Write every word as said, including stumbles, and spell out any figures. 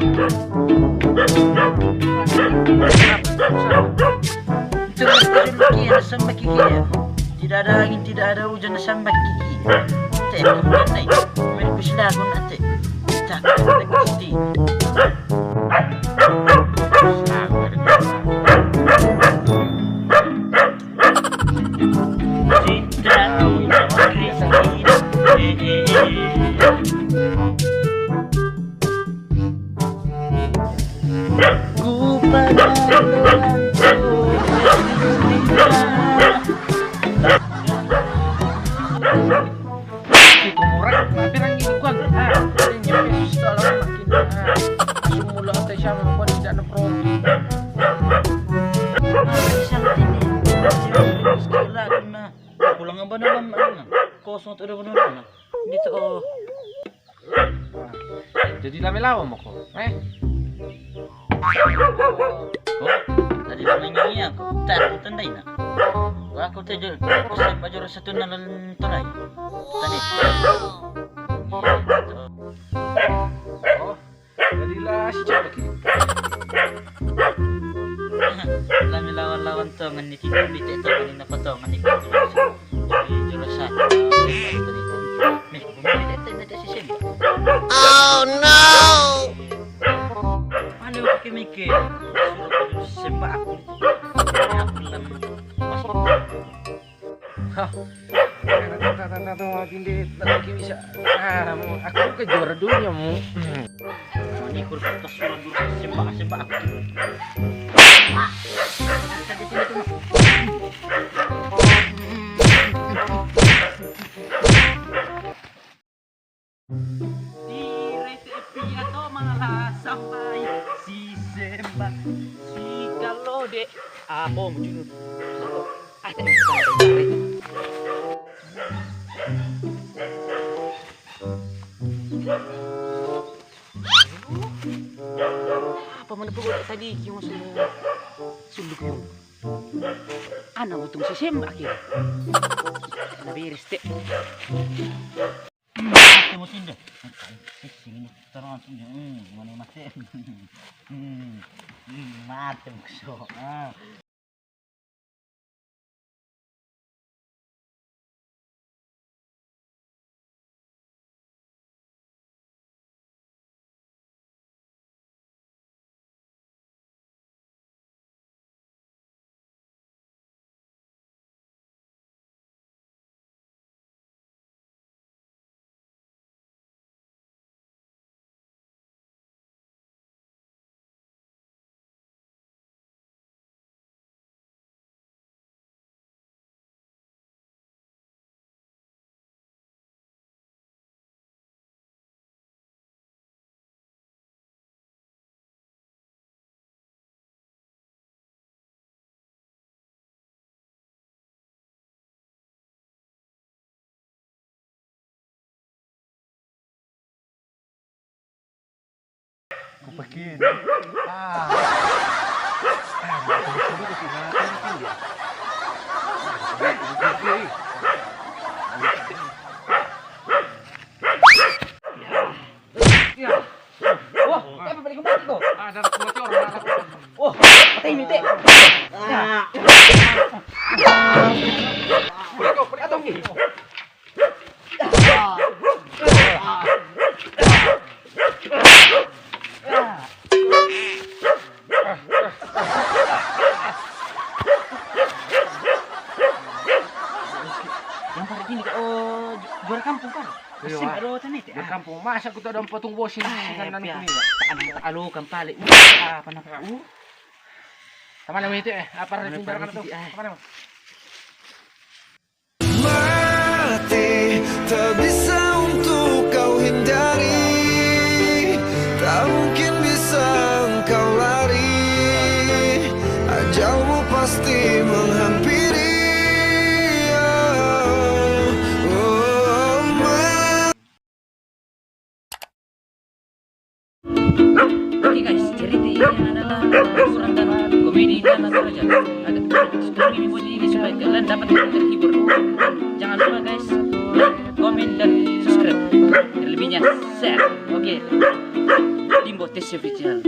Itu betul, Ki, ada sambak gigi ya. Tidak ada angin, tidak ada hujan, ada sambak gigi. Teh, kamu naik. Main kus lagu nanti. Tak, tak, tak, tak. Iko murah, tapi orang ini kuat. Ah, ini nyampe susah lah makin. Ah, langsung mula ate sama, buat tidak ada promo. Ah, bisa lah ini. Sekolah, nah. Pulang apa nama, mana? Kosong tu ada benar, mana? Ini tu, oh. Jadi lame lawan mo ko, eh? Oh, tadi lame nyanyi aku. Tak, aku tandai nak. Wah, aku tu je. Aku siap baju rasa tu nalan torai. Tadi. Oh, jadilah si cewek ini. Lame lawan-lawan tu, ngan ni tidak, tidak tahu ni apa tu, ngan ni. Jadi jurus satu. Nih, bumi tidak tahu, tidak sisip. Oh no! Mana aku mikir? Suruh aku sembah aku. Aku lem. Hah. Tata, tata, tata, tata, tindih, lagi bisa. Ah, mu, aku ke juara dunia, mu. Ini kursus tas surat dulu, sembah, sembah aku. Di rete pia to malah sampai si sembah si kalau dek apa muncul. Ah, tak bisa, tak bisa. Apa mana pun tadi kiong sudah sunduk kiong. Anak untung si sembah akhir. Kena beres, Tek. Mati musim deh. Sing ini terang sini. Hmm, mana mati? Hmm, hmm, mati musuh. Ah. Kupekin. Ah. Ah, kupekin itu sih, mana kupekin dia? Ya. Wah, tapi balik kembali tuh. Ah, ada kuat orang, ada kuat. Wah, mati ini, Tek. Ah. Balik kau, balik kau. Yang pada gini, oh, ju-, juara kampung kan? Iya, Sim, Wak. Aduh, tadi itu. Juara kampung. Masa aku tak ada empat tunggu bosin, ah, sih, kan, iya, nanti iya. Kuning, ya. Anu, alo, kampale. Ah, apa nak? Uh. Sama nama itu, eh? Apa ada pinjaran itu? Ah. Sama nama? Mati tak bisa untuk kau hindari, tak mungkin bisa engkau lari, ajalmu pasti menghampiri. Oh, oh, ma- Oke guys, cerita ini adalah hiburan dan komedi dan remaja. Agak kami buat ini supaya kalian dapat terhibur. Jangan lupa guys, komen, dan subscribe. Terlebihnya share. Oke. Bimbo T C Official.